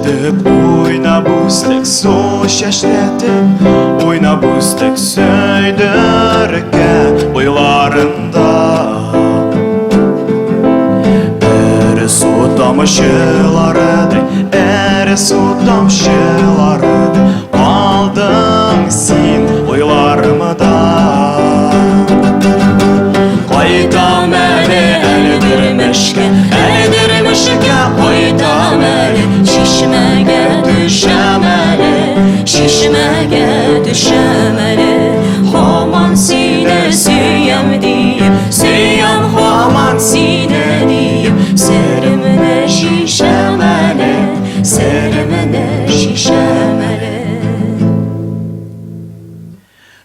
Чәчләтеп уйнап үстек, су чәчләтеп уйнап үстек Сөйдеркә буйларында. Эре су тамчыларыдай, эре су тамчыларыдай Калдың син уйларымда. Кайтам әле Әлдермешкә, Әлдермешкә кайтам әле, Чишмәгә төшәм әле, чишмәгә төшәм әле. Һаман сине сөям диеп, сөям һаман сине диеп, Серемне чишәм әле, серемне чишәм әле.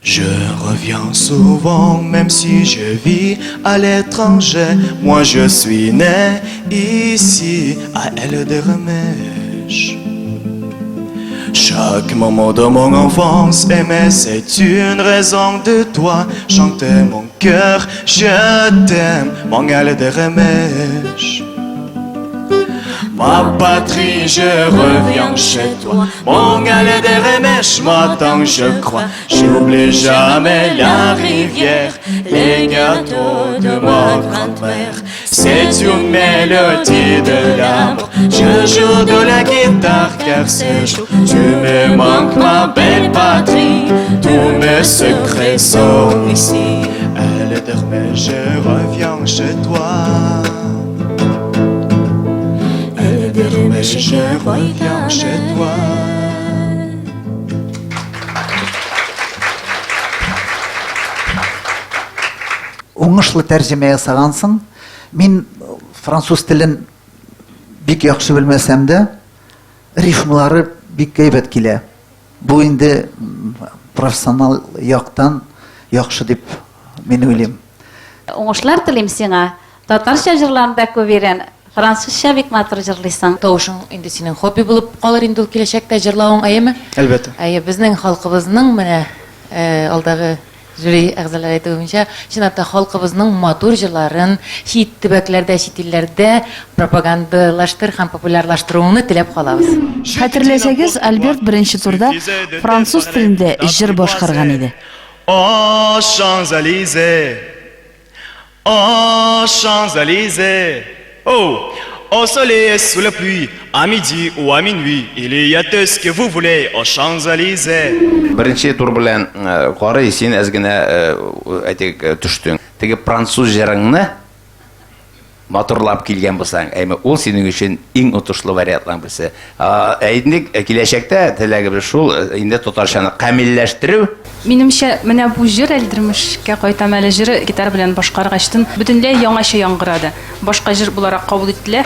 Je reviens souvent, même si je vis à l'étranger. Moi, je suis né ici, à Eldermesh. Chaque moment de mon enfance aimé, c'est une raison de toi. Chanter mon cœur, je t'aime, mon Eldermesh. Ma patrie, je reviens chez toi. Mon Eldermesh m'attend, je crois. J'oublie jamais la rivière, les gâteaux de ma grand-mère. C'est une mélodie de l'amour. Je joue de la guitare car c'est jour. Tu me manques, ma belle patrie. Tous mes secrets sont ici. Eldermesh, je reviens chez toi. Eldermesh, je reviens chez toi. Уңышлы тәрҗемә ясагансың. Мин француз телен бик яхшы белмәсәм дә, рифмалары бик әйбәт килә. Бу инде профессионал яктан яхшы дип мин уйлыйм. Уңышлар телим сиңа. Татарча җырларны да күп өйрән. Французча бик матур җырлыйсың. Тавышың инде синең хобби булып калыр инде ул киләчәктә җырлавың, әйеме? Әлбәттә. Әйе, безнең халкыбызның менә алдагы жюри әгъзалары әйтүе буенча, чынлап та халкыбызның матур җырларын чит төбәкләрдә, чит илләрдә пропагандалаштыр һәм популярлаштыруыңны теләп калабыз. Хәтерләсәгез, Альберт беренче турда француз телендә җыр башкарган иде. О, Champs-Élysées, О, Champs-Élysées, Oh, au soleil, sous la pluie, à midi ou à minuit, il y a tout ce que vous voulez aux Champs-Élysées. Беренче тур белән карый, син әз генә, әйтик, төштең. Теге француз җырыңны матурлап килгән булсаң, әйме, ул синең өчен иң отышлы вариантларның берсе. Ә инде киләчәктә теләгебез шул, инде татарчаны камилләштерү. Минемчә, менә бу җыр Әлдермешкә кайтам әле җыры гитара белән башкаргачтын бөтенләй яңача яңгырады. Башка җыр буларак кабул ителә.